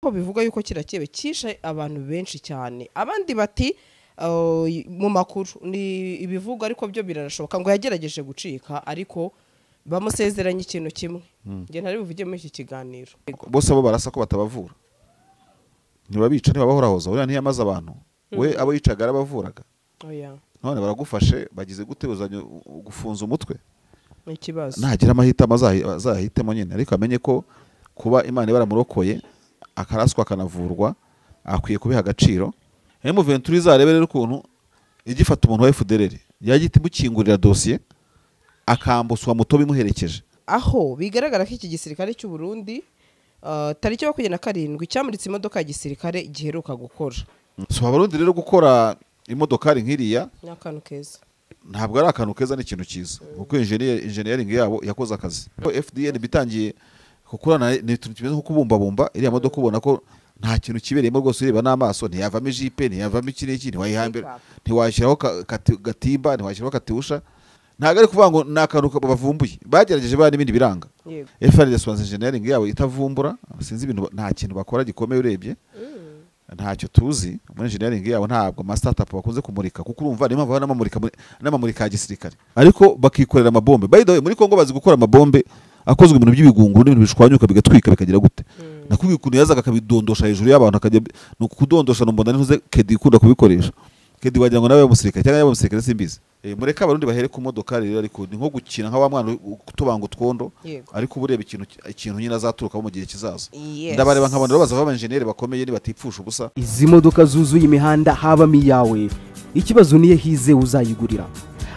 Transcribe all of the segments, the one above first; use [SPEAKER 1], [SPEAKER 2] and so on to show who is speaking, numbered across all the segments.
[SPEAKER 1] Ko bivuga yuko kiriya kishe abantu benshi cyane, abandi bati mu makuru ni ibivuga ariko byo birarashoboka ngo yagerageje gucika ariko bamusezeranye ikintu kimwe. Nge ntari buvuge muri iki kiganiro.
[SPEAKER 2] Bose abo barasa ko batabavura, ntibabica, ntibabahorahoza, uriya ntiyamaze abantu we abo yicaga arabavuraga.
[SPEAKER 1] Oya.
[SPEAKER 2] None baragufashe bagize gute, uzanye gufunza umutwe?
[SPEAKER 1] Ikibazo.
[SPEAKER 2] Nagira amahitamo azahitemo nyine, ariko amenye ko kuba Imana baramurokoye akaraswa akanavurwa akwiye kubiha agaciro. M23 izarebe rero ukuntu igifata umuntu wa FDLR yagita imukingurira dosiye akambuswa muto bimuherekeje.
[SPEAKER 1] Aho bigaragara ko iki gisirikare cy'u Burundi tariki 27 cyamuritse imodoka ya gisirikare giheruka gukora.
[SPEAKER 2] So Abarundi rero gukora imodokari nkiriya
[SPEAKER 1] ni akantu keza,
[SPEAKER 2] ntabwo ari akantu keza, ni ikintu cyiza kuko engineering yabo yakoze akazi. FDN bitangiye kukurana ni ikintu kimeze nko kubumbabumba iriya modoka, ubona ko nta kintu kibereyemo rwose, ureba n'amaso ntiyavamo ijipe, ntiyavamo iki n'iki, ntiwayihambira, ntiwashyiraho gatimba, ntiwashyiraho katiusha. Ntabwo ari kuvuga ngo ni akantu bavumbuye, bagerageje bari n'ibindi biranga. FRDC engineering yabo itavumbura, sinzi ibintu, nta kintu bakora gikomeye urebye, ntacyo tuzi muri engineering yabo, ntabwo ama startup bakunze kumurika kuko urumva niyo mpamvu n'amamurika n'amamurika ya gisirikare, ariko bakikorera amabombe. By the way, muri Kongo bazi gukora amabombe akozwe mu bintu by'ibigunguru n'ibintu bishwanyuka bigatwika bikagira gute. Nakubwiye ukuntu yazaga akabidondosha hejuru y'abantu, akajya ni ukudondosha, mbona ntuze Kedi ikunda kubikoresha. Kedi wagira ngo nawe umusirikare cyangwa yaba umusirikare simbizi. Mureke Abarundi bahere ku modoka rero, ariko ni nko gukina nka wa mwana utubanga utwondo, ariko ubureba ikintu nyine azaturukamo mu gihe kizaza. Ndabareba nkabona rero bazava aba-engineer bakomeye nibatipfusha ubusa.
[SPEAKER 3] Izi modoka zuzuye imihanda habamo iyawe, ikibazo niye hize uzayigurira.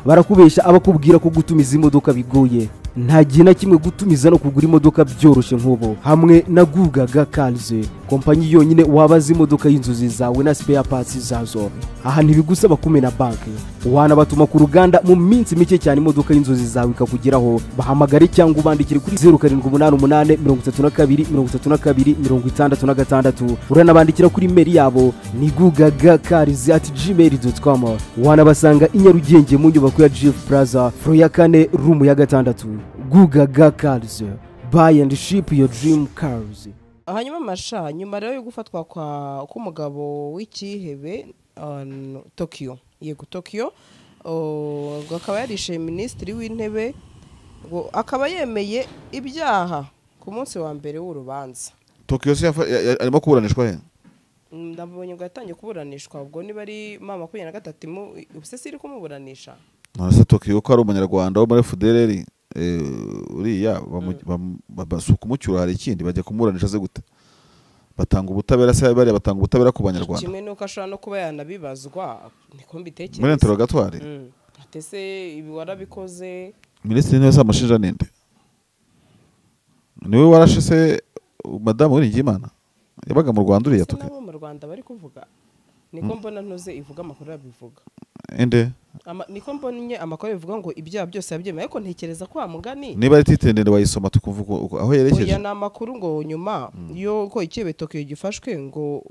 [SPEAKER 3] Barakubesha abakubwira ko gutumiza imodoka bigoye, nta gihe na kimwe gutumiza no kugura imodoka byoroshye nk'ubu. Hamwe na Gugaga Cars, kompanyi yonyine wabaza imodoka y'inzozi zawe na spare parts zazo. Aha ntibigusaba kumena banki, wanabatuma ku ruganda mu minsi mike cyane imodoka y'inzozi zawe ikakugeraho. Bahamagare cyangwa ubandikire kuri 0788 32 32 66. Uranabandikira kuri mail yabo ni gugagacars@gmail.com. Wanabasanga i Nyarugenge mu nyubako ya GF Plaza, floor ya 4, room ya 6. Gugaga Cars, buy and ship your dream cars.
[SPEAKER 1] Hanyuma masha nyuma rero yo gufatwa kwa k'umugabo w'ikihebe Tokyo, yego Tokyo, akaba yarishe minisitiri w'intebe, ngo akaba yemeye ibyaha ku munsi wa mbere w'urubanza.
[SPEAKER 2] Tokyo se arimo kuburanishwa he?
[SPEAKER 1] Ndabonye ngo yatangiye kuburanishwa ubwo niba ari mama 23 ubuse iri kumuburanisha.
[SPEAKER 2] None se Tokyo ko ari umunyarwanda wo muri FDLR uriya basuka umucyura, hari ikindi bajya kumuranisha ze gute? Batanga ubutabera se, bari batanga ubutabera ku banyarwanda
[SPEAKER 1] kimwe nuko ashobora no kuba yanabibazwa, niko mbitekereza
[SPEAKER 2] muri interrogatoire.
[SPEAKER 1] Atese ibi warabikoze.
[SPEAKER 2] Minisitiri w'intebe se amushinja ninde? Niwe warashe se madamu Uwiringiyimana yabaga mu Rwanda uriya Tokyo?
[SPEAKER 1] Nabo mu Rwanda bari kuvuga, niko mbona ntuze ivuga amakuru abivuga
[SPEAKER 2] inde,
[SPEAKER 1] niko mbonye amakuru bivuga ngo ibyaha byose yabyemeye, ariko ntekereza ko mugani
[SPEAKER 2] niba ari titre ndende wayisoma tukumva aho yerekeje.
[SPEAKER 1] Oya, ni amakuru ngo nyuma yo ko ikebe Tokyo gifashwe ngo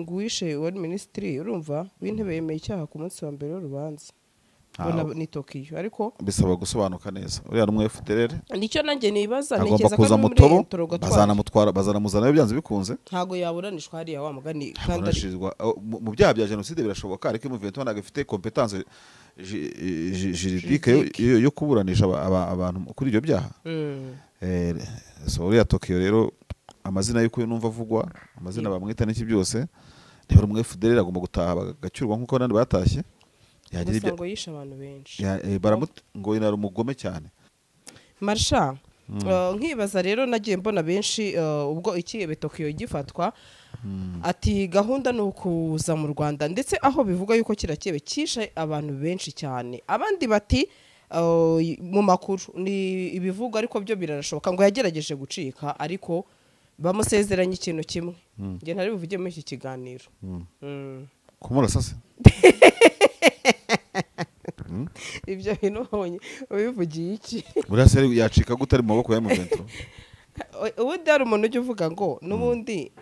[SPEAKER 1] uwishe wari minisitiri urumva w'intebe yemeye icyaha ku munsi wa mbere w'urubanza. Ni Tokyo, ariko
[SPEAKER 2] bisaba gusobanuka neza uriya n'umwe FDLR.
[SPEAKER 1] Nicyo nanjye nibaza,
[SPEAKER 2] ntekereza ko muri bazanamutwara, bazanamuzana byanze bikunze,
[SPEAKER 1] ntago yaburanishwa hariya wa mugani
[SPEAKER 2] kandi mu byaha bya jenoside birashoboka, ariko M23 ntabwo ifite competence juridique yo kuburanisha abantu kuri ibyo byaha. So uriya Tokyo rero amazina y'uko numva avugwa, amazina bamwita n'iki byose, niba umwe FDLR agomba gutaha bagacyurwa nkuko abandi batashye.
[SPEAKER 1] Yagira ngo yishe abantu benshi,
[SPEAKER 2] ngo inara umugome cyane
[SPEAKER 1] marsha. Nkibaza rero nagiye mbona benshi ubwo ikihebe Tokyo gifatwa ati gahunda ni ukuza mu Rwanda, ndetse aho bivuga yuko kiriya kishe abantu benshi cyane, abandi bati mu makuru ni ibivuga ariko byo birarashoboka ngo yagerageje gucika ariko bamusezeranye ikintu kimwe. Nge ntari buvuge muri iki kiganiro.
[SPEAKER 2] Kumurasa se?
[SPEAKER 1] Ibyo bintu ubonye ubivugiye iki?
[SPEAKER 2] Burasa yacika gute ari mu maboko ya M23?
[SPEAKER 1] Ubundi hari umuntu ujya uvuga ngo n'ubundi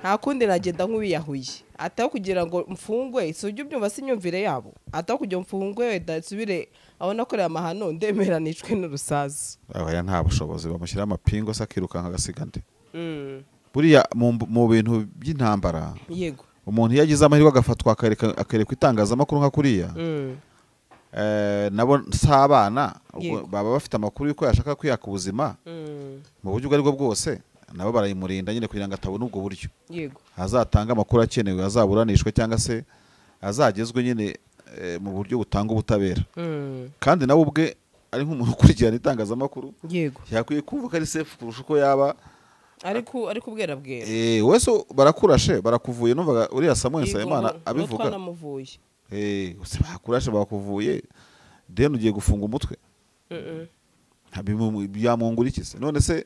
[SPEAKER 1] nta kundi nagenda nk'uwiyahuye, ataho kugira ngo mfungwe, si ujya ubyumva si imyumvire yabo, ataho kugira mfungwe nsubire aho nakoreye amahano ndemera nicwe n'urusazi.
[SPEAKER 2] Aya nta bushobozi bamushyiraho amapingu se akirukanka agasiga nde? Buriya mu bintu by'intambara,
[SPEAKER 1] yego,
[SPEAKER 2] umuntu iyo agize amahirwe agafatwa akerekwa itangazamakuru nka kuriya, nabo si abana baba bafite amakuru y'uko yashaka kwiyaka ubuzima mu buryo ubwo aribwo bwose, nabo barayimurinda nyine kugira ngo atabona ubwo buryo.
[SPEAKER 1] Yego,
[SPEAKER 2] azatanga amakuru akenewe, azaburanishwe cyangwa se azagezwe nyine mu buryo butanga ubutabera. Kandi nawe ubwe ari nk'umuntu ukurikirana itangazamakuru,
[SPEAKER 1] yego,
[SPEAKER 2] yakwiye kumva ko ari safe kurusha uko yaba
[SPEAKER 1] ari kubwera bwera.
[SPEAKER 2] Wese barakurashe barakuvuye, numvaga uriya Samuel Nsabimana abivuga.
[SPEAKER 1] Twanamuvuye.
[SPEAKER 2] Bakurashe bakuvuye, then ugiye gufunga umutwe. Byamwungura iki se? None se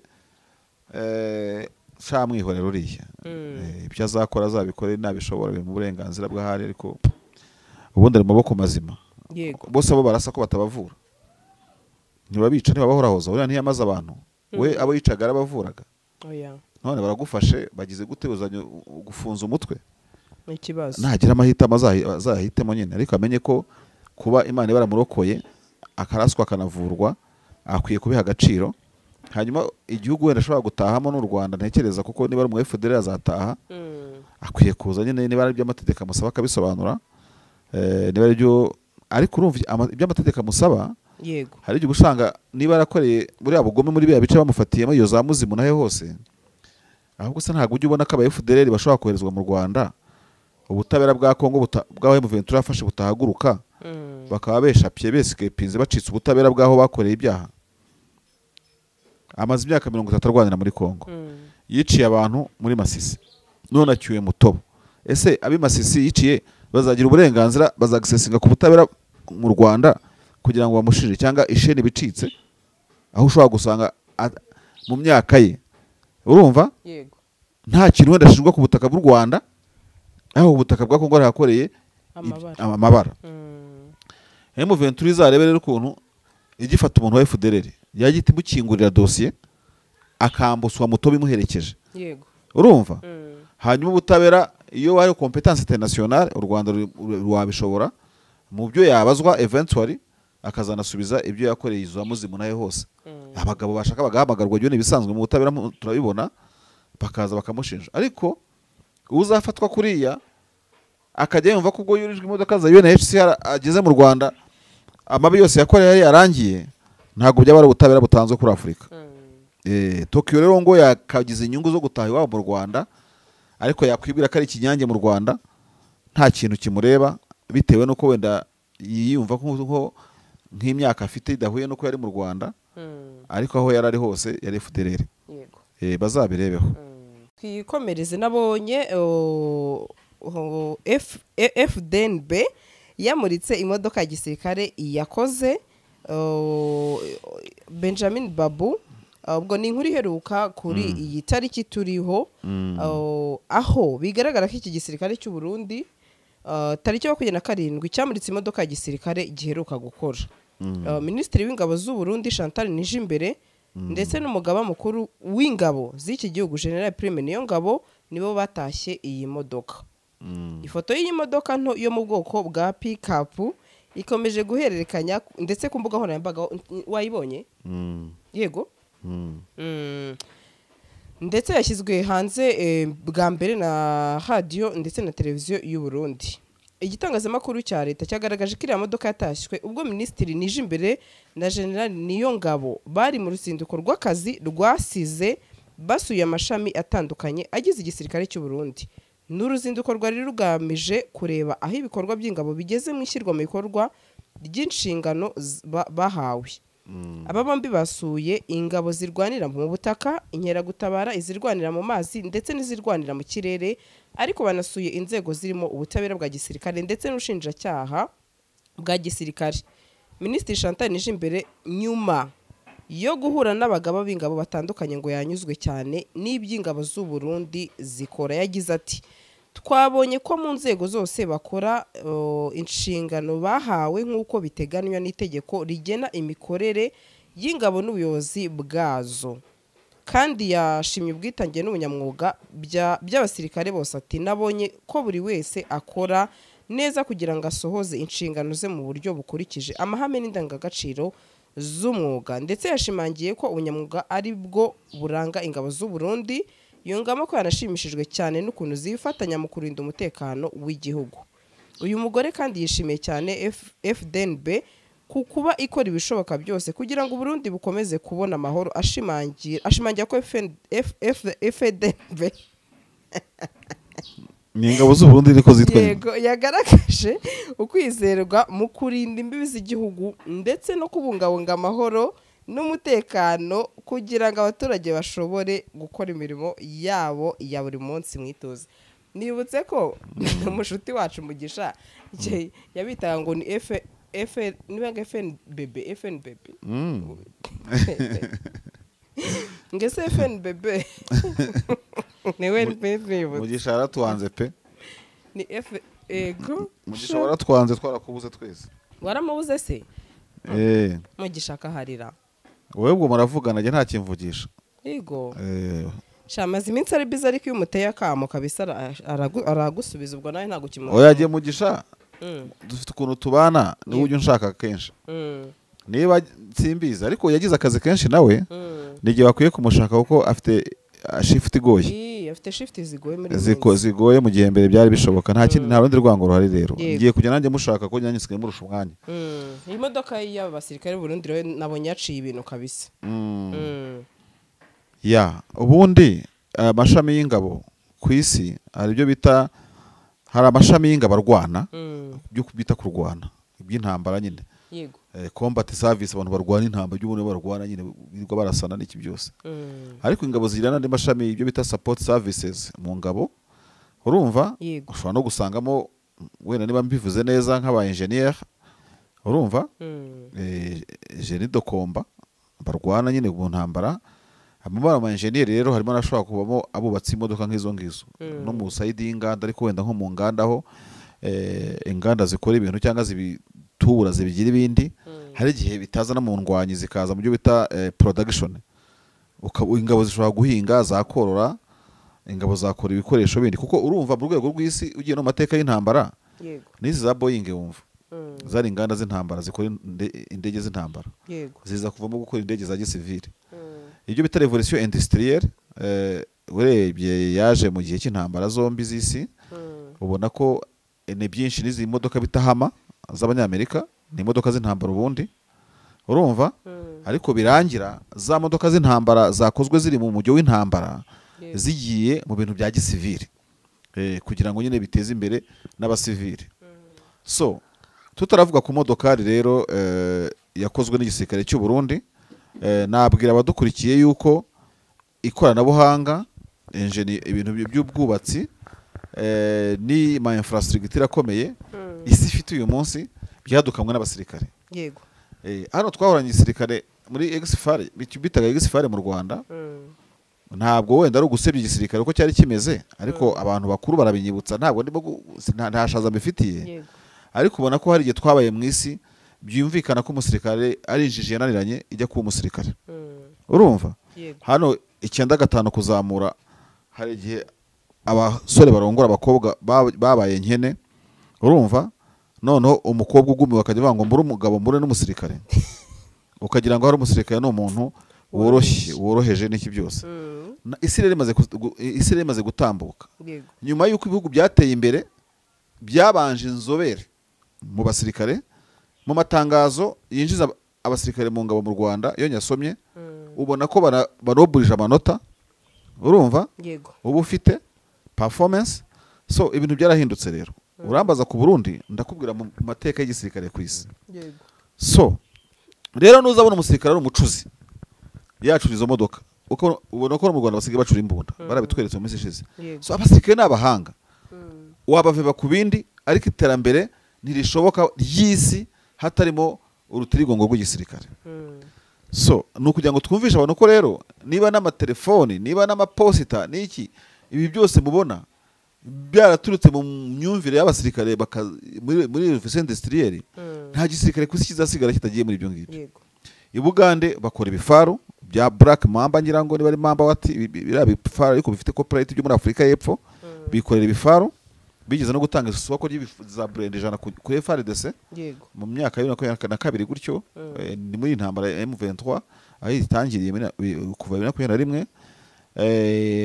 [SPEAKER 2] sha mwihorera uriya. Ibyo azakora azabikore, nabishobora biri mu burenganzira bw'ahari, ariko ubundi ari mu maboko mazima.
[SPEAKER 1] Yego,
[SPEAKER 2] bose abo barasa ko batabavura, ntibabica, ntibabahorahoza. Uriya ntiyamaze abantu, we abo yicaga arabavuraga.
[SPEAKER 1] Oya.
[SPEAKER 2] None baragufashe bagize gute, uzanye gufunza umutwe?
[SPEAKER 1] Ikibazo.
[SPEAKER 2] Nagira amahitamo azahitemo nyine, ariko amenye ko kuba Imana baramurokoye akaraswa akanavurwa akwiye kubiha agaciro. Hanyuma igihugu wenda ashobora gutahamo n'u Rwanda ntekereza, kuko niba ari mu FDL azataha, akwiye kuza nyine, niba ari iby'amategeko amusaba akabisobanura, niba ari byo. Ariko urumva iby'amategeko amusaba,
[SPEAKER 1] yego,
[SPEAKER 2] hari igihe usanga niba yarakoreye buriya bugome muri biriya bice bamufatiyemo iyo za Muzimu nahe hose, ahubwo se ntabwo ujya ubona ko aba FDL bashobora koherezwa mu Rwanda, ubutabera bwa Kongo bwa M23 yafashe butahaguruka, bakaba beshapye besikepinze bacitse ubutabera bw'aho bakoreye ibyaha. Amaze imyaka 30 arwanira muri Kongo, yiciye abantu muri Masisi, none acyuye Mutobo. Ese abi Masisi yiciye bazagira uburenganzira, bazagisesinga ku butabera mu Rwanda kugira ngo bamushinje, cyangwa isheni bicitse aho ushobora gusanga mu myaka ye, urumva,
[SPEAKER 1] yego,
[SPEAKER 2] nta kintu wenda ashinjwa ku butaka bw'u Rwanda, aho ubutaka bwa Kongo yarahakoreye amabara. M23 izarebe rero ukuntu igifata umuntu wa FDLR yagita imukingurira dosiye akambuswa Mutobo imuherekeje.
[SPEAKER 1] Yego,
[SPEAKER 2] urumva. Hanyuma ubutabera iyo hari competence internationale u Rwanda rwabishobora mu byo yabazwa eventually akazanasubiza ibyo yakoreye izo Muzimu nayo hose. Abagabo bashaka bagahamagarwa, byo nibisanzwe mu butabera turabibona, bakaza bakamushinja. Ariko uzafatwa kuriya akajya yumva ko ubwo yurijwe imodoka za UNHCR ageze mu Rwanda amabi yose yakoreye yari yarangiye, ntabwo byaba ari ubutabera butanzwe kuri Afurika. Tokyo rero ngo yakagize inyungu zo gutaha iwabo mu Rwanda, ariko yakwibwira ko ari ikinyange mu Rwanda nta kintu kimureba, bitewe nuko wenda yiyumva ko nk'imyaka afite idahuye nuko yari mu Rwanda, ariko aho yari ari hose yari FDLR.
[SPEAKER 1] Yego,
[SPEAKER 2] bazabirebeho.
[SPEAKER 1] Twikomereze. Nabonye FDNB yamuritse imodoka ya gisirikare yakoze Benjamin Babu. Ubwo ni inkuru iheruka kuri iyi tariki turiho, aho bigaragara ko iki gisirikare cy'u Burundi tariki 27 cyamuritse imodoka ya gisirikare giheruka gukora. Minisitiri w'ingabo z'u Burundi Chantal Nijimbere ndetse n'umugaba mukuru w'ingabo z'iki gihugu General Prime Niyongabo nibo batashye iyi modoka. Ifoto y'iyi modoka nto yo mu bwoko bwa pick-up ikomeje guhererekanya ndetse ku mbuga nkoranyambaga, wayibonye? Yego. Ndetse yashyizwe hanze bwa mbere na radio ndetse na televiziyo y'u Burundi. Igitangazamakuru cya leta cyagaragaje ko iriya modoka yatashywe ubwo Minisitiri Nijimbere na General Niyongabo bari mu ruzinduko rw'akazi rwasize basuye amashami atandukanye agize igisirikare cy'u Burundi. N'uruzinduko rwari rugamije kureba aho ibikorwa by'ingabo bigeze mu ishyirwa mu bikorwa ry'inshingano bahawe. Aba bombi basuye ingabo zirwanira mu butaka, inkeragutabara, izirwanira mu mazi ndetse n'izirwanira mu kirere, ariko banasuye inzego zirimo ubutabera bwa gisirikare ndetse n'ubushinjacyaha bwa gisirikare. Minisitiri Chantal Nijimbere nyuma yo guhura n'abagaba b'ingabo batandukanye ngo yanyuzwe cyane n'iby'ingabo z'u Burundi zikora, yagize ati: twabonye ko mu nzego zose bakora inshingano bahawe nk'uko biteganywa n'itegeko rigena imikorere y'ingabo n'ubuyobozi bwazo. Kandi yashimye ubwitange n'ubunyamwuga by'abasirikare bose, ati nabonye ko buri wese akora neza kugira ngo asohoze inshingano ze mu buryo bukurikije amahame n'indangagaciro z'umwuga. Ndetse yashimangiye ko ubunyamwuga ari bwo buranga ingabo z'u Burundi. Yungamo ko yanashimishijwe cyane n'ukuntu zifatanya mu kurinda umutekano w'igihugu. Uyu mugore kandi yishimiye cyane FDNB ku kuba ikora ibishoboka byose kugira ngo Burundi bukomeze kubona amahoro, ashimangira ko FDNB
[SPEAKER 2] Ni ingabo z'u Burundi niko zitwa.
[SPEAKER 1] Yego, yagaragaje ukwizerwa mu kurinda imbibi z'igihugu ndetse no kubungabunga amahoro n'umutekano kugira ngo abaturage bashobore gukora imirimo yabo ya buri munsi mwituze. Nibutse ko umushuti wacu Mugisha yabitaga ngo ni F F niba FNBB FNBB ngese FNBB niwe nibutse.
[SPEAKER 2] Mugisha yaratwanze pe.
[SPEAKER 1] Ni F ego.
[SPEAKER 2] Mugisha waratwanze, twarakubuze twese.
[SPEAKER 1] Waramubuze se? Mugisha akaharira.
[SPEAKER 2] Wowe ubwo muravugana, njye nta kimvugisha.
[SPEAKER 1] Yego. Shamaze iminsi ari biza, ariko iyo umuteye akamo kabisa aragusubiza, ubwo nawe ntago kimuha.
[SPEAKER 2] Oya, jye Mugisha dufite ukuntu tubana, niwe ujya unshaka kenshi. Niba simbizi, ariko yagize akazi kenshi nawe, n'igihe bakwiye kumushaka kuko afite shift igoye.
[SPEAKER 1] Afite shift zigoye muri iyi minsi.
[SPEAKER 2] Zigoye mu gihe mbere byari bishoboka. Nta kindi, nta rundi rwango ruhari rero.
[SPEAKER 1] Yego.
[SPEAKER 2] Ngiye kujya nanjye mushaka ko nanjye nsigaye murusha umwanya.
[SPEAKER 1] Iyi modoka y'aba basirikare b'u Burundi rero nabonye yaciye ibintu kabisa.
[SPEAKER 2] Ya, ubundi amashami y'ingabo ku isi hari ibyo bita, hari amashami y'ingabo arwana, byo bita kurwana iby'intambara nyine. Combat service, abantu barwana intambara, by'ubundi barwana nyine, birirwa barasana n'iki byose. Ariko ingabo zigira n'andi mashami, ibyo bita support services mu ngabo, urumva?
[SPEAKER 1] Yego.
[SPEAKER 2] Ushobora no gusangamo wenda, niba mbivuze neza, nk'aba engineer, urumva? Génie de combat, barwana nyine mu ntambara. Mu ba engineer rero harimo n'abashobora kubamo abubatsi imodoka nk'izo ngizo, no mu side y'inganda. Ariko wenda nko mu nganda aho inganda zikora ibintu cyangwa zibitubura zibigira ibindi, hari igihe bitaza no mu ndwanyi, zikaza mu byo bita production. Ingabo zishobora guhinga, zakorora, ingabo zakora ibikoresho bindi, kuko urumva mu rwego rw'isi ugiye no mu mateka y'intambara, n'izi za Boeing wumva zari inganda z'intambara zikora indege z'intambara, ziza kuvamo gukora indege za gisivili. Ibyo bita révolution industrielle, urebye yaje mu gihe cy'intambara zombi z'isi. Ubona ko ni byinshi, n'izi modoka bita Hummer z'Abanyamerika ni imodoka z'intambara ubundi, urumva? Ariko birangira za modoka z'intambara zakozwe ziri mu mujyo w'intambara zigiye mu bintu bya gisivili, kugira ngo nyine biteze imbere n'abasivili. So tutaravuga ku modokari rero yakozwe n'igisirikare cy'u Burundi, nabwira abadukurikiye yuko ikoranabuhanga, ibintu by'ubwubatsi, ni ma infrastructure akomeye isi ifite uyu munsi byadukamwe n'abasirikare. Hano twahoranye igisirikare muri ex-FAR, bitaga ex-FAR mu Rwanda. Ntabwo wenda ari ugusebya igisirikare uko cyari kimeze, ariko abantu bakuru barabinyibutsa, ntabwo ndimo nta shaza mbifitiye. Ariko ubona ko hari igihe twabaye mu isi byumvikana ko umusirikare ari injiji yananiranye ijya kuba umusirikare, urumva?
[SPEAKER 1] Yego.
[SPEAKER 2] Hano 95 kuzamura hari igihe abasore barongora abakobwa babaye nkene, urumva? Noneho umukobwa ugumiwe akajya avuga ngo mbure umugabo mbure n'umusirikare, ukagira ngo hari umusirikare ni umuntu woroshye, woroheje n'iki byose. Isi rero imaze gutambuka. Nyuma y'uko ibihugu byateye imbere byabanje inzobere mu basirikare. Mu matangazo yinjiza abasirikare mu ngabo mu Rwanda, iyo nyasomye, ubona ko baroburije amanota, urumva?
[SPEAKER 1] Yego.
[SPEAKER 2] Uba ufite performance. So ibintu byarahindutse rero. Urambaza ku Burundi, ndakubwira mu mateka y'igisirikare ku isi. So rero nuzabona umusirikare ari umucuzi, yacura izo modoka, uko ubona ko no mu Rwanda basigaye bacura imbunda, barabitweretse mu minsi ishize. So abasirikare ni abahanga, wabaveba ku bindi, ariko iterambere ntirishoboka ry'isi hatarimo urutirigongo rw'igisirikare. So ni ukugira ngo twumvishe abantu ko rero niba n'amatelefoni, niba n'amaposita n'iki, ibi byose mubona byaraturutse mu myumvire y'abasirikare muri révolution industrielle. Nta gisirikare ku isi kizasigara kitagiye muri ibyo ngibyo. I Bugande bakora ibifaru bya Black Mamba, ngira ngo niba ari Mamba wati, biriya bifaru ariko bifite copyright byo muri Afurika y'Epfo. Bikorera ibifaru, bigeze no gutanga isoko za burende 100 kuri FARDC mu myaka ya 2022 gutyo. Ni muri intambara ya M23 aho itangiriye kuva 2021.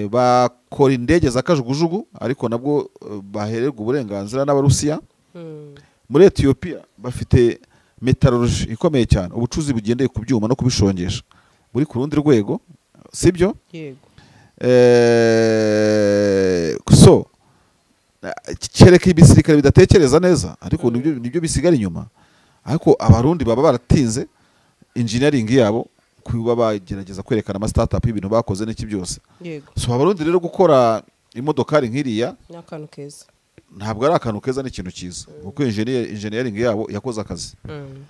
[SPEAKER 2] Bakora indege za kajugujugu, ariko nabwo bahererwa uburenganzira n'Abarusiya. Muri Ethiopia bafite metallurgy ikomeye cyane, ubucuzi bugendeye ku byuma no kubishongesha buri ku rundi rwego, sibyo?
[SPEAKER 1] Yego.
[SPEAKER 2] So kereka ibisirikare bidatekereza neza, ariko nibyo bisigara inyuma. Ariko Abarundi baba baratinze engineering yabo, kuba bagerageza kwerekana ama startup y'ibintu bakoze n'iki byose.
[SPEAKER 1] Yego.
[SPEAKER 2] So Abarundi rero gukora imodokari nk'iriya
[SPEAKER 1] ni akantu keza.
[SPEAKER 2] Ntabwo ari akantu keza, ni ikintu cyiza, kuko engineering yabo yakoze akazi.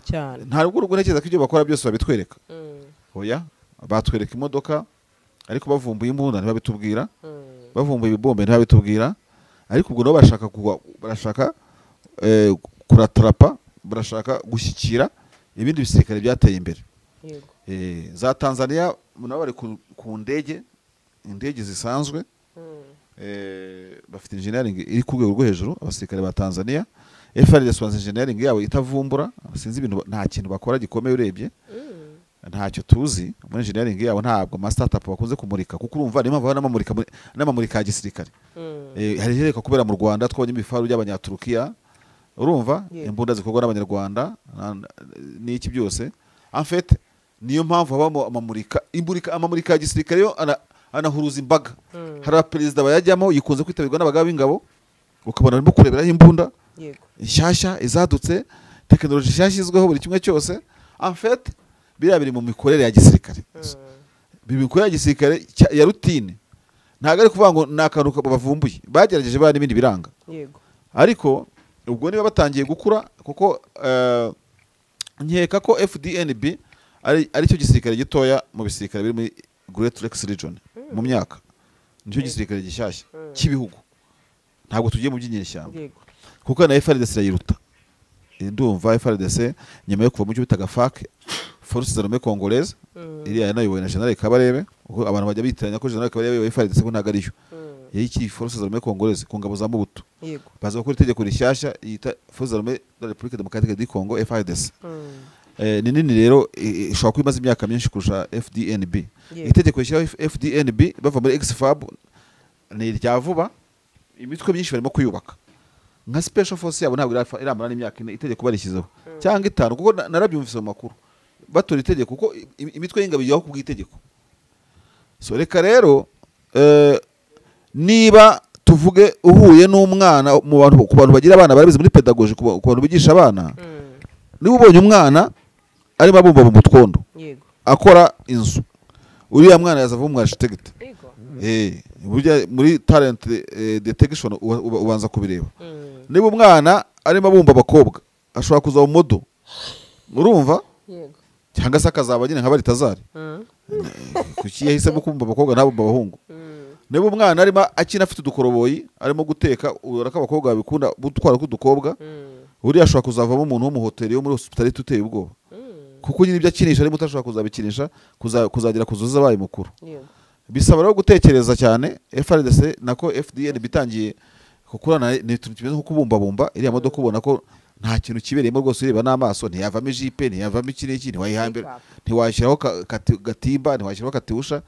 [SPEAKER 1] Cyane.
[SPEAKER 2] Ntabwo urwo ntekereza ko ibyo bakora byose babitwereka. Oya, batwereka imodoka, ariko bavumbuye imbunda ntibabitubwira, bavumbuye ibibombe ntibabitubwira. Ariko ubwo nabo barashaka kuratrapa, barashaka gushyikira ibindi bisirikare byateye imbere.
[SPEAKER 1] Yego.
[SPEAKER 2] Za Tanzania nabo bari ku ndege, indege zisanzwe. Bafite engineering iri ku rwego rwo hejuru, abasirikare ba Tanzania. FARDC wanze engineering yabo itavumbura, sinzi ibintu, nta kintu bakora gikomeye urebye. Ntacyo tuzi muri engineering yabo, ntabwo ama startup bakunze kumurika, kuko urumva niyo mpamvu haba n'amamurika ya gisirikare. Hari ihereka kubera mu Rwanda twabonye ibifaru by'Abanyaturukiya, urumva, imbunda zikorwa n'Abanyarwanda n'iki byose. En fait niyo mpamvu habamo amamurika, imurika, amamurika ya gisirikare yo anahuruza imbaga. Hari abaperezida bayajyamo, yikunze kwitabirwa n'abagaba b'ingabo, ukabona barimo kureberaho imbunda nshyashya izadutse, tekinoloji nshyashya izwiho, buri kimwe cyose. En fait biriya biri mu mikorere ya gisirikare, biri mu mikorere ya gisirikare ya routine. Ntabwo ari kuvuga ngo ni akantu bavumbuye, bagerageje bariya n'ibindi biranga.
[SPEAKER 1] Yego.
[SPEAKER 2] Ariko ubwo niba batangiye gukura, kuko nkeka ko FDNB ari cyo gisirikare gitoya mu bisirikare biri muri Great Lakes Region mu myaka, nicyo gisirikare gishyashya cy'ibihugu. Ntabwo tugiye mu by'inyeshyamba, kuko na FARDC irayiruta. Ndumva FARDC nyuma yo kuva mu cyo bitaga FAC, Forces Armées Congolaises, iriya yanayobowe na General Kabarebe, kuko abantu bajya bitiranya ko General Kabarebe yayoboye FARDC, ko ntabwo ariyo. Yari ikiri Forces Armées Congolaises ku ngabo za Mobutu. Baza gukora itegeko rishyashya yita Forces Armées de la République Démocratique du Congo, FARDC. Ni nini rero, ishobora kuba imaze imyaka myinshi kurusha FDNB. Itegeko rishyiraho FDNB bava muri ex-FAB ni irya vuba. Imitwe myinshi barimo kuyubaka, nka special force yabo ntabwo iramara n'imyaka 4 itegeko barishyizeho, cyangwa 5, kuko narabyumvise mu makuru batora itegeko, kuko imitwe y'ingabo ijyaho ku bw'itegeko. So reka rero, niba tuvuge uhuye n'umwana mu bantu, ku bantu bagira abana barabizi muri pedagogy, ku bantu bigisha abana, niba ubonye umwana arimo abumba mu mutwondo, akora inzu, uriya mwana yazava umu architect. Burya muri talent detection ubanza kubireba. Niba umwana arimo abumba abakobwa, ashobora kuzaba model, urumva, cyangwa se akazaba nyine nka Baritazari. Kuki yahisemo kubumba abakobwa ntabumba abahungu? Niba umwana arimo akina afite udukoroboyi, arimo guteka, ubona ko abakobwa babikunda gutwara k'udukobwa, uriya ashobora kuzavamo umuntu wo mu hoteli yo muri hospitality uteye ubwoba, kuko nyine ibyo akinisha arimo utashobora kuzabikinisha kuzagera kuzuza abaye mukuru. Bisaba rero gutekereza cyane. FARDC nako FDN bitangiye gukorana ni ikintu kimeze nko kubumbabumba iriya modoka, ubona ko nta kintu kibereyemo rwose, ureba n'amaso ntiyavamo ijipe, ntiyavamo iki n'iki, ntiwayihambira, ntiwashyiraho gatimba, ntiwashyiraho katyusha.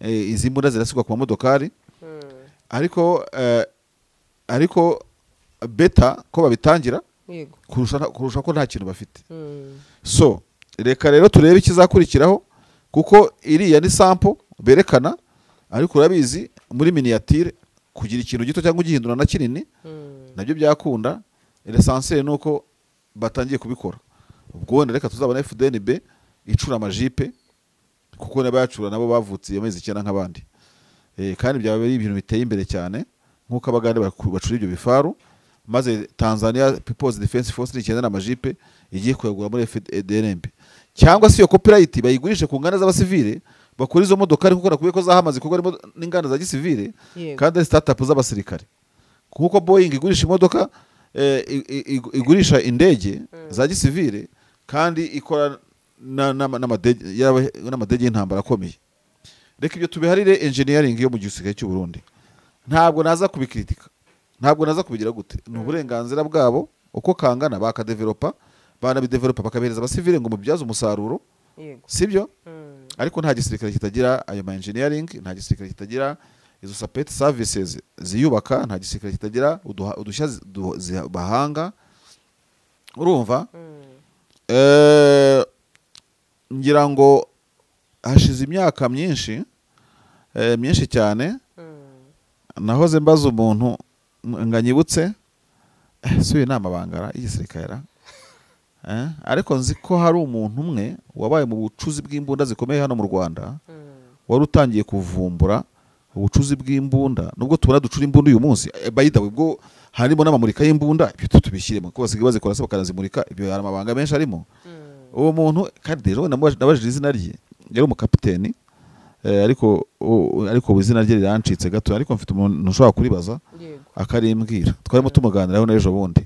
[SPEAKER 2] Izi mbunda zirasigwa ku mamodokari. Ariko better ko babitangira kurusha ko nta kintu bafite. So reka rero turebe ikizakurikiraho, kuko iriya ni sample berekana, ariko urabizi muri miniature kugira ikintu gito cyangwa ugihindura na kinini nabyo byakunda. L'essentiel ni uko batangiye kubikora. Ubwo wenda reka tuzabona FDNB icura amajipe, kuko n'abayacura nabo bavutse iyo mezi 9 nk'abandi. Kandi byaba ari ibintu biteye imbere cyane nk'uko Abagande bacura ibyo bifaru, maze Tanzania People's Defense Force n'icyenda n'amajipe igiye kuyagura muri FDNB, cyangwa se iyo copyright bayigurishe ku nganda z'abasivile bakora izo modokari, kuko nakubwiye ko zahamaze kuko harimo n'inganda za gisivile kandi ari startup z'abasirikare. Kuko Boeing igurisha imodoka, igurisha indege za gisivile kandi ikora n'amadege y'intambara akomeye. Reka ibyo tubiharire engineering yo mu gisirikare cy'u Burundi. Ntabwo naza kubikritika, ntabwo naza kubigira gute, ni uburenganzira bwabo uko kangana bakadevelopa, banabidevelopa bakabihereza abasivile ngo mubyaze umusaruro. Sibyo? Ariko nta gisirikare kitagira ayo ma engineering, nta gisirikare kitagira izo support services ziyubaka, nta gisirikare kitagira udushya bahanga. Urumva, ngira ngo hashize imyaka myinshi, myinshi cyane, nahoze mbaza umuntu nganyibutse, si uyu ni amabangara y'igisirikare, ariko nzi ko hari umuntu umwe wabaye mu bucuzi bw'imbunda zikomeye hano mu Rwanda, wari utangiye kuvumbura ubucuzi bw'imbunda. Nubwo tubona ducura imbunda uyu munsi, by the way, ubwo harimo n'amamurika y'imbunda, ibyo tubishyiremo kuko basigaye bazikora se bakanazimurika, ibyo hari amabanga menshi arimo. Uwo muntu kandi rero nabajije izina rye, yari umukapiteni, ariko izina rye rirancitse gato, ariko mfite umuntu ushobora kuribaza akarimbwira, twarimo tumuganiraho n'ejo bundi.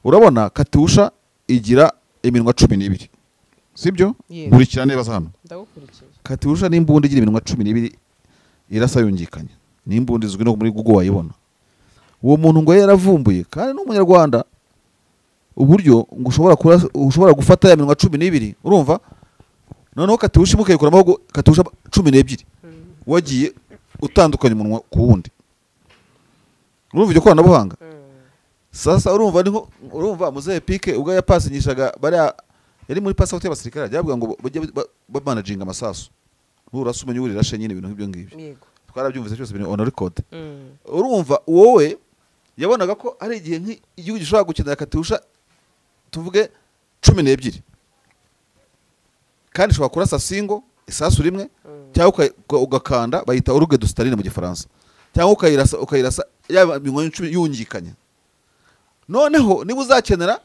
[SPEAKER 2] Urabona Katyusha igira iminwa 12, sibyo? Nkurikira neza hano.
[SPEAKER 1] Ndagukurikiye.
[SPEAKER 2] Katyusha ni imbunda igira iminwa 12 irasa yungikanye, ni imbunda izwi no muri Google wayibona. Uwo muntu ngo yaravumbuye, kandi n'umunyarwanda, uburyo ngo ushobora gufata ya minwa 12, urumva, noneho Katyusha mukayikuramo Katyusha 12, wagiye utandukanya umunwa ku wundi. Urumva iryo koranabuhanga? Sasa urumva niho, urumva muzehe Pike ubwo yapasinyishaga bariya, yari muri passport y'abasirikare, yavuga ngo bajye bamanaginga amasasu, nurasa umenye urirashe nyine, ibintu nk'ibyo ngibyo. Twarabyumvise byose biri on record. Urumva wowe yabonaga ko ari igihe nk'igihugu gishobora gukenera Katyusha tuvuge 12, kandi ishobora kurasa singo isasu rimwe, cyangwa ugakanda, bayita oruge de Staline mu Gifaransa, cyangwa ukayirasa yaba minwa 10 yungikanya. Noneho niba uzakenera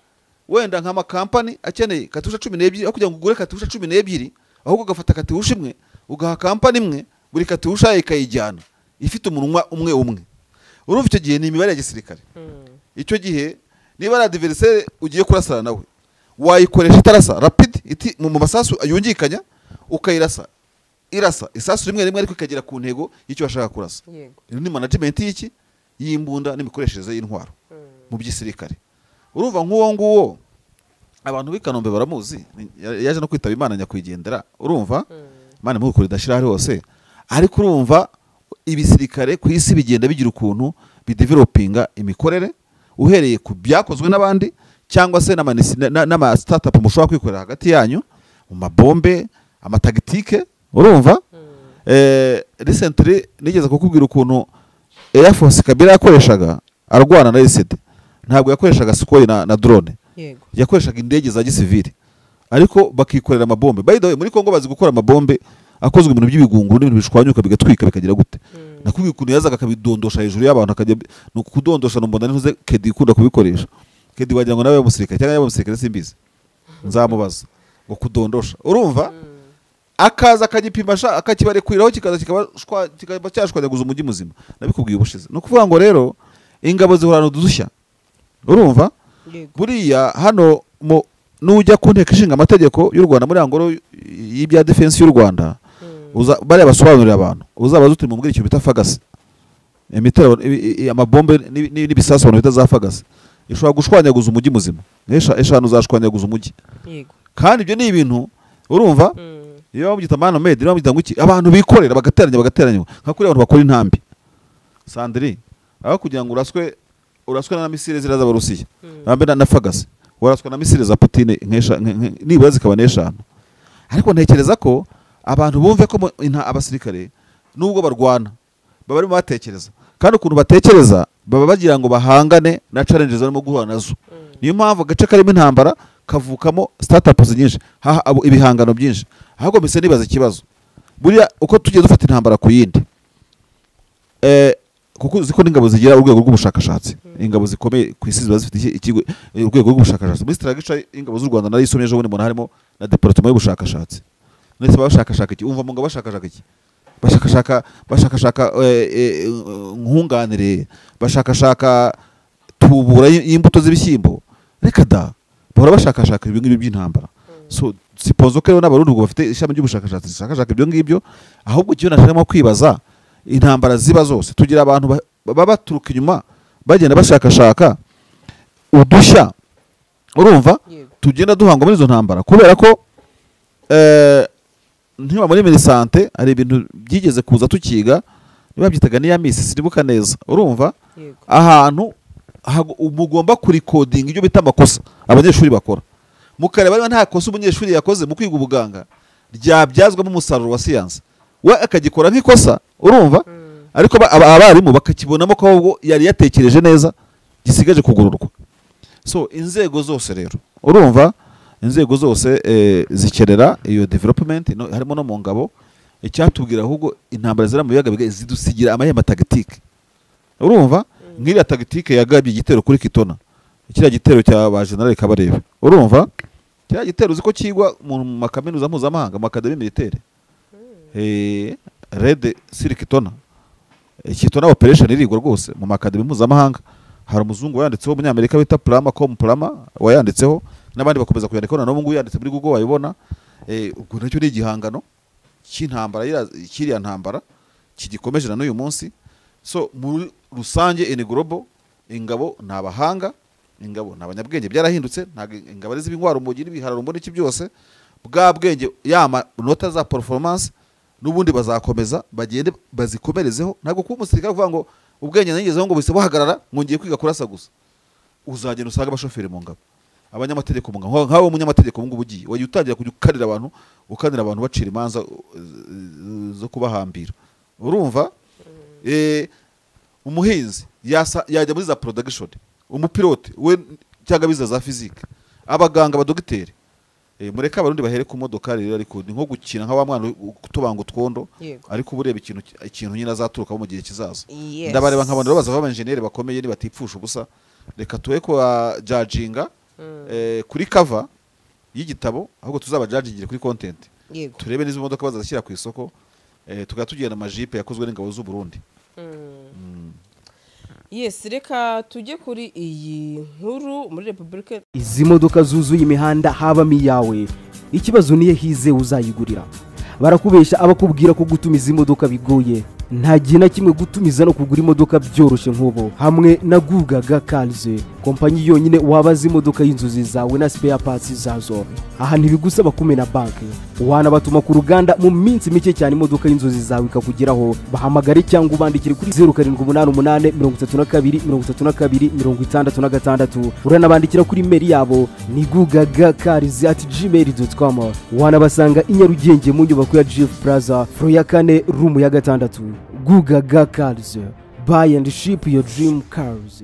[SPEAKER 2] wenda nka makampani akeneye Katyusha 12, aho kugira ngo ugure Katyusha 12, ahubwo ugafata Katyusha imwe ugaha kampani imwe, buri Katyusha ikayijyana ifite umunwa umwe umwe. Urumva icyo gihe ni imibare ya gisirikare. Icyo gihe niba ari adversaire ugiye kurasana nawe, wayikoresha itarasa rapid iti mu masasu yungikanya, ukayirasa irasa isasu rimwe rimwe, ariko ikagera ku ntego y'icyo bashaka kurasa. Ni management y'iki y'imbunda n'imikoreshereze y'intwaro mu by'isirikare. Urumva nk'uwo nguwo abantu b'i Kanombe baramuzi, yaje no kwitaba Imana nyakwigendera. Urumva Imana imukure idashira hari hose. Ariko urumva ibisirikare ku isi bigenda bigira ukuntu bidevelopinga imikorere, uhereye ku byakozwe n'abandi cyangwa se n'ama startup mushobora kwikorera hagati yanyu mu mabombe, amatagitike. Urumva recently nigeze kukubwira ukuntu Air Force Kabila yakoreshaga arwana na RCD. Ntabwo yakoreshaga Sukhoi na drone, yakoreshaga indege za gisivili, ariko bakikorera amabombe. By the way, muri Kongo bazi gukora amabombe akozwe mu bintu by'ibigunguru n'ibintu bishwanyuka bigatwika bikagira gute. Nakubwiye ukuntu yazaga akabidondosha hejuru y'abantu, akajya no kudondosha, numbona ntuze Kedi ikunda kubikoresha. Kedi wagira ngo nawe umusirikare cyangwa yaba umusirikare simbizi, nzamubaza ngo kudondosha. Urumva akaza akagipima akakibarekuriraho, kikaza kikaba cyashwanyaguza umujyi muzima. Nabikubwiye ubushize. No kuvuga ngo rero ingabo zihorana udushya. Urumva buriya hano nujya ku nteko ishinga amategeko y'u Rwanda muri angoro y'ibya defense y'u Rwanda, bariya basobanurira abantu, uzabaza uti mumbwire ikintu bita fagasi, imitero, amabombe n'ibisasu abantu bita za fagasi, ishobora gushwanyaguza umujyi muzima, eshanu zashwanyaguza umujyi. Kandi ibyo ni ibintu urumva iyo babyita man made, iyo babyita ngo iki, abantu bikorera bagateranya nka kuri abantu bakora intambi. Sandri, aho kugira ngo uraswe na misile ziraza abarusiya, nambe na fagasi, waraswe na misile za Putin nibura zikaba n'eshanu. Ariko ntekereza ko abantu bumve ko abasirikare nubwo barwana baba barimo batekereza, kandi ukuntu batekereza baba bagira ngo bahangane na challenges barimo guhura nazo. Niyo mpamvu agace karimo intambara kavukamo startups nyinshi, ibihangano byinshi. Ahubwo mise nibaza ikibazo, buriya uko tugiye dufata intambara ku yindi, kuko uzi ko n'ingabo zigira urwego rw'ubushakashatsi, ingabo zikomeye ku isi ziba zifite urwego rw'ubushakashatsi. Muri strategy ingabo z'u Rwanda narayisomye ejo bundi, mbona harimo na department y'ubushakashatsi. Ndetse bashakashaka iki? Umva mu ngabo bashakashaka iki? Bashakashaka nkunganire, bashakashaka tubura y'imbuto z'ibishyimbo. Reka da, bahora bashakashaka ibyo ngibyo by'intambara. So suppose ko rero n'abarundi ubwo bafite ishami ry'ubushakashatsi rishakashaka ibyo ngibyo. Ahubwo icyo nashaka kwibaza, intambara ziba zose tugira abantu baba baturuka inyuma bagenda bashakashaka udushya, urumva tugenda duhangwa muri izo ntambara, kubera ko ntiba muri minisante hari ibintu byigeze kuza tukiga, niba byitaga niya misi sinibuka neza, urumva ahantu mugomba kurikodinga ibyo bita amakosa abanyeshuri bakora, mukareba niba nta kosa umunyeshuri yakoze mu kwiga ubuganga ryabyazwamo umusaruro wa siyansi, we akagikora nk'ikosa, urumva ariko abarimu bakakibonamo ko ahubwo yari yatekereje neza gisigaje kugororwa. So inzego zose rero urumva inzego zose zikenera iyo development, harimo no mu ngabo. Icyatubwira ahubwo intambara zira mu biyaga bigari zidusigira amahema tactique, urumva nk'iriya tactique yagabye igitero kuri Kitona, kiriya gitero cya ba General Kabarebe, urumva kiriya gitero uzi ko kigwa mu makaminuza mpuzamahanga, mu académie militaire, Red Sir Kitona, Kitona operation irigwa rwose mu makademi mpuzamahanga. Hari umuzungu wayanditseho umunyamerika bita Plama com Plama wayanditseho, n'abandi bakomeza kuyandikaho, na n'ubu ngubu yanditse muri Google wayibona. Ubwo nacyo ni igihangano cy'intambara, kiriya ntambara kigikomeje na n'uyu munsi. So muri rusange in global, ingabo ni abahanga, ingabo ni abanyabwenge, byarahindutse, ntabwo ingabo ari z'ibintwaro umugi n'ibihararumbo n'iki byose, bwa bwenge yama nota za performance n'ubundi bazakomeza bagende bazikomerezeho. Ntabwo kuba umusirikare uvuga ngo ubwenge nagezeho ngo bise buhagarara ngo ngiye kwiga kurasa gusa, uzagenda usanga abashoferi mu ngabo, abanyamategeko mu ngabo, nkawe umunyamategeko ubu ugiye wajya utangira kujya ukanira abantu, ukanira abantu bacira imanza zo kubahambira, urumva. Umuhinzi yajya muri za production, umupilote we cyangwa biza za physique, abaganga, abadogiteri. Mureke abarundi bahere ku modoka rero, ariko ni nko gukina nka wa mwana utubanga utwondo, ariko uba ureba ikintu nyine azaturukamo mu gihe kizaza. Ndabareba nkabona rero bazava aba-engineer bakomeye nibatipfusha ubusa. Reka tube kwa judginga kuri cover y'igitabo, ahubwo tuzaba judgingire kuri content, turebe n'izo modoka bazashyira ku isoko, tukaba tugenda amajipe yakozwe n'ingabo z'u Burundi.
[SPEAKER 1] Yes, reka tujye kuri iyi nkuru muri Republika.
[SPEAKER 3] Izi modoka zuzuye imihanda habamo iyawe, ikibazo niyo hize uzayigurira. Barakubesha abakubwira ko gutumiza imodoka bigoye, nta gihe na kimwe gutumiza no kugura imodoka byoroshye nk'ubu hamwe na Gugaga Cars, kompanyi yonyine wabaza imodoka y'inzozi zawe na spare parts zazo. Aha ntibigusaba kumena banki, wanabatuma ku ruganda mu minsi mike cyane imodoka y'inzozi zawe ikakugeraho. Bahamagare cyangwa ubandikire kuri 0788 32 32 66, uranabandikira kuri email yabo ni gugagacars@gmail.com. Wanabasanga i Nyarugenge mu nyubako ya Jeff Plaza, floor ya 4, room ya 6. Gugaga Cars, buy and ship your dream cars.